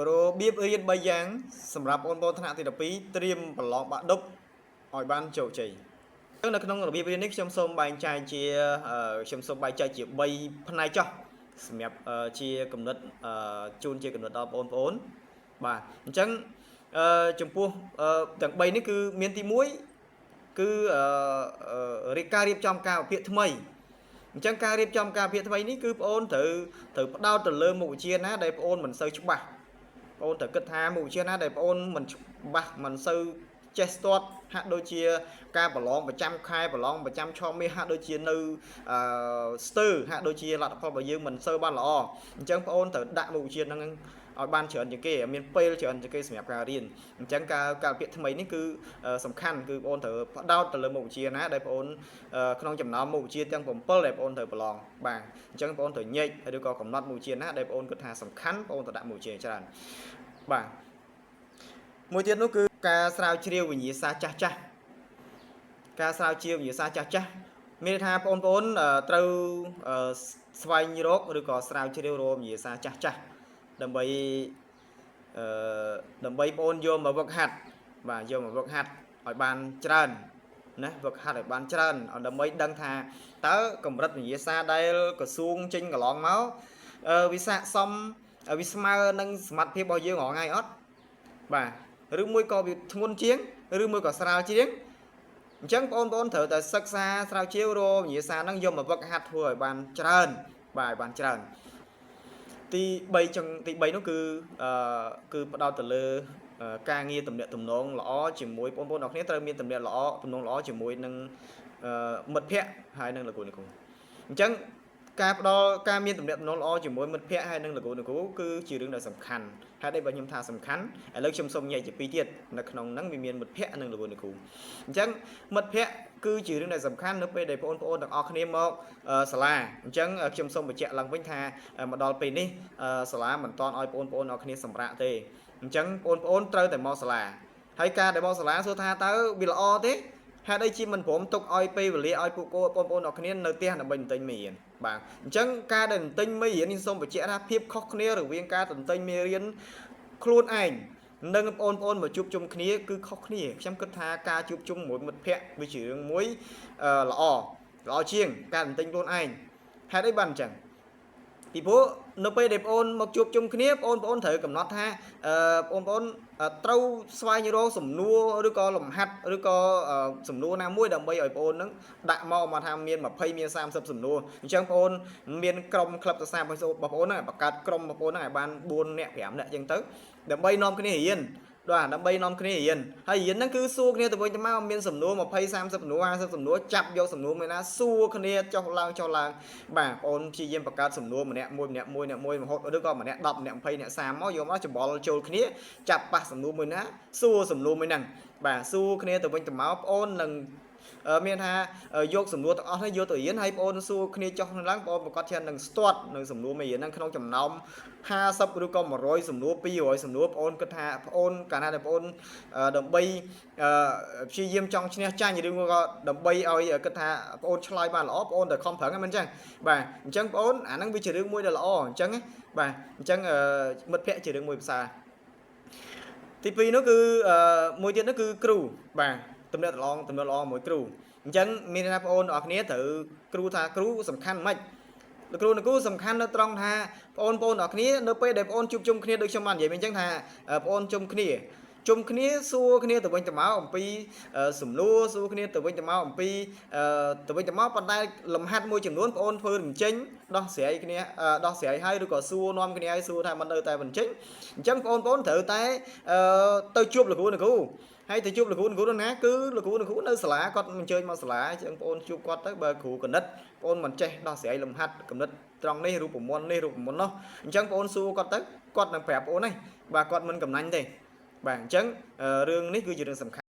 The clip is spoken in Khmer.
របៀបរៀន3យ៉ាងសម្រាប់បងប្អូនថ្នាក់ទី12ត្រៀមប្រឡងបាក់ឌុបឲ្យបានជោគជ័យអញ្ចឹងនៅក្នុងរបៀបរៀននេះខ្ញុំសូមបែងចែកជាអឺខ្ញុំសូមបែងចែកជា3ផ្នែកចុះសម្រាប់អឺជាកំណត់អឺជូនជាកំណត់ដល់បងប្អូនបាទអញ្ចឹងអឺចំពោះអឺទាំង3នេះគឺមានទី1គឺអឺអឺការរៀបចំការវិភាគថ្មីអញ្ចឹងការរៀបចំការវិភាគថ្មីនេះគឺបងអូនត្រូវត្រូវផ្ដោតទៅលើមុខវិជ្ជាណាដែលបងអូនមិនសូវច្បាស់បងអូនត្រូវគិតថាមុខវិជ្ជាណាដែលបងអូនមិនច្បាស់មិនសូវចេះស្ទាត់ហាក់ដូចជាការប្រឡងប្រចាំខែប្រឡងប្រចាំឆមាសហាក់ដូចជានៅអឺស្ទើរហាក់ដូចជាលទ្ធផលរបស់យើងមិនសូវបានល្អអញ្ចឹងបងអូនត្រូវដាក់មុខវិជ្ជាហ្នឹងឲ្យបានច្រើនជាងគេឲ្យមានពេលច្រើនជាងគេសម្រាប់ការរៀនអញ្ចឹងការការពាក្យថ្មីនេះគឺសំខាន់គឺបងអូនត្រូវផ្ដោតទៅលើមុខវិជ្ជាណាដែលបងអូនក្នុងចំណោមមុខវិជ្ជាទាំង7ដែលបងអូនត្រូវប្រឡងបាទអញ្ចឹងបងអូនត្រូវញែកឬក៏កំណត់មុខវិជ្ជាណាដែលបងអូនគិតថាសំខាន់បងអូនត្រូវដាក់មុខវិជ្ជាច្រើនបាទមួយទៀតនោះគឺការស្រាវជ្រាវវិញ្ញាសាចាស់ចាស់ការស្រាវជ្រាវវិញ្ញាសាចាស់ចាស់មានន័យថាបងប្អូនត្រូវស្វែងរកឬក៏ស្រាវជ្រាវរកវិញ្ញាសាចាស់ចាស់ដើម្បីអឺដើម្បីបងអូនយកមកវឹកហាត់បាទយកមកវឹកហាត់ឲ្យបានច្រើនណាវឹកហាត់ឲ្យបានច្រើនដើម្បីដឹងថាតើកម្រិតវិញ្ញាសាដែលក្រសួងចេញកន្លងមកអឺវាស័ក្តិសមវាស្មើនឹងសមត្ថភាពរបស់យើងរាល់ថ្ងៃអត់បាទឬមួយក៏វាធ្ងន់ជាងឬមួយក៏ស្រាលជាងអញ្ចឹងបងប្អូនត្រូវតែសិក្សាស្រាវជ្រាវរកវិញ្ញាសាហ្នឹងយកមកវឹកហាត់ធ្វើឲ្យបានច្រើនបាទឲ្យបានច្រើនទី3ចឹងទី3នោះគឺអឺគឺផ្ដោតទៅលើការងារទំនាក់ទំនងល្អជាមួយបងប្អូនអរគ្នាត្រូវមានទំនាក់ល្អទំនងល្អជាមួយនឹងមិត្តភ័ក្តិហើយនិងលោកគ្រូអ្នកគ្រូអញ្ចឹងការផ្ដល់ការមានទំនាក់ទំនងល្អជាមួយមិត្តភ័ក្តិហើយនិងលោកគ្រូអ្នកគ្រូគឺជារឿងដែលសំខាន់ហេតុអីបើខ្ញុំថាសំខាន់ឥឡូវខ្ញុំសូមញែកជាពីរទៀតនៅក្នុងហ្នឹងវាមានមិត្តភ័ក្តិនិងលោកគ្រូអ្នកគ្រូអញ្ចឹងមិត្តភ័ក្តិគឺជារឿងដែលសំខាន់នៅពេលដែលបងប្អូនទាំងអស់គ្នាមកសាលាអញ្ចឹងខ្ញុំសូមបញ្ជាក់ឡើងវិញថាមកដល់ពេលនេះសាលាមិនទាន់ឲ្យបងប្អូនអរគ្នាសម្រាកទេអញ្ចឹងបងប្អូនត្រូវតែមកសាលាហើយការដែលមកសាលាសួរថាតើវាល្អទេហេតុអីជាមិនព្រមទុកឲ្យពេលវេលាឲ្យពួកគោបងប្អូនអរគ្នានៅផ្ទះដើម្បីទន្ទិញមេរៀនបាទអញ្ចឹងការដែលទន្ទិញមេរៀននេះសូមបញ្ជាក់ថាភាពខុសគ្នារវាងការទន្ទិញមេរៀនខ្លួនឯងនិងបងប្អូនមកជួបជុំគ្នាគឺខុសគ្នាខ្ញុំគិតថាការជួបជុំមួយមិត្តភ័ក្តិវាជារឿងមួយល្អល្អជាងការទន្ទិញខ្លួនឯងហេតុអីបានអញ្ចឹងពីព្រោះនៅពេលដែលបងអូនមកជួបជុំគ្នាបងប្អូនត្រូវកំណត់ថាអឺបងប្អូនត្រូវស្វែងរកសំណួរឬក៏លំហាត់ឬក៏សំណួរណាមួយដើម្បីឲ្យបងអូននឹងដាក់មកមកថាមាន20មាន30សំណួរអញ្ចឹងបងអូនមានក្រុមក្លឹបសរសើរបងប្អូនហ្នឹងបង្កើតក្រុមបងប្អូនហ្នឹងឲ្យបាន4នាក់5នាក់អញ្ចឹងទៅដើម្បីនាំគ្នារៀនបាទដើម្បីនាំគ្នារៀនហើយរៀនហ្នឹងគឺសួរគ្នាទៅវិញទៅមកមានសំណួរ20 30សំណួរ50សំណួរចាប់យកសំណួរមួយណាសួរគ្នាចុះឡើងចុះឡើងបាទបងអូនព្យាយាមបង្កើតសំណួរម្នាក់មួយម្នាក់មួយអ្នកមួយរហូតឬក៏ម្នាក់10ម្នាក់20អ្នក30មកយកមកច្បល់ចូលគ្នាចាប់ប៉ះសំណួរមួយណាសួរសំណួរមួយហ្នឹងបាទសួរគ្នាទៅវិញទៅមកបងអូននឹងមានថាយកសំណួរទាំងអស់នេះយកទៅរៀនហើយបងអូនសួរគ្នាចុះឡើងបងអូនប្រកាសជានឹងស្ទាត់នៅសំណួរមេរៀនហ្នឹងក្នុងចំណោម50ឬក៏100សំណួរ200សំណួរបងអូនគិតថាបងអូនកាលណាដែលបងអូនដើម្បីព្យាយាមចង់ឈ្នះចាញ់ឬក៏ដើម្បីឲ្យគិតថាបងអូនឆ្លើយបានល្អបងអូនតែខំប្រឹងហ្នឹងមិនអញ្ចឹងបាទអញ្ចឹងបងអូនអាហ្នឹងវាជារឿងមួយដែលល្អអញ្ចឹងបាទអញ្ចឹងមិត្តភ័ក្តិជារឿងមួយភាសាទី2នោះគឺមួយទៀតនោះគឺគ្រូបាទទំនាក់ទំនងទំនាក់ល្អមួយគ្រូអញ្ចឹងមានន័យថាបងអូនទាំងអស់គ្នាត្រូវគ្រូថាគ្រូសំខាន់មិនលោកគ្រូលោកគ្រូសំខាន់នៅត្រង់ថាបងប្អូនទាំងអស់គ្នានៅពេលដែលបងអូនជួបជុំគ្នាដូចខ្ញុំបាននិយាយមិញអញ្ចឹងថាបងអូនជុំគ្នាជុំគ្នាសួរគ្នាទៅវិញទៅមកអំពីសំណួរសួរគ្នាទៅវិញទៅមកអំពីទៅវិញទៅមកប៉ុន្តែលំហាត់មួយចំនួនបងអូនធ្វើមិនចេញដោះស្រាយគ្នាដោះស្រាយហើយឬក៏សួរនាំគ្នាឲ្យសួរថាមិននៅតែមិនចេញអញ្ចឹងបងប្អូនត្រូវតែទៅជួបលោកគ្រូលោកគ្រូហើយទៅជួបលោកគ្រូលោកគ្រូណាគឺលោកគ្រូលោកគ្រូនៅសាលាគាត់អញ្ជើញមកសាលាអញ្ចឹងបងអូនជួបគាត់ទៅបើគ្រូគណិតបងអូនមិនចេះដោះស្រាយលំហាត់គណិតត្រង់នេះរូបមន្តនេះរូបមន្តនោះអញ្ចឹងបងអូនសួរគាត់ទៅគាត់នឹងប្រាប់បងអូននេះបាទគាត់មិនកំណាញ់ទេបាទអញ្ចឹងរឿងនេះគឺជារឿងសំខាន់។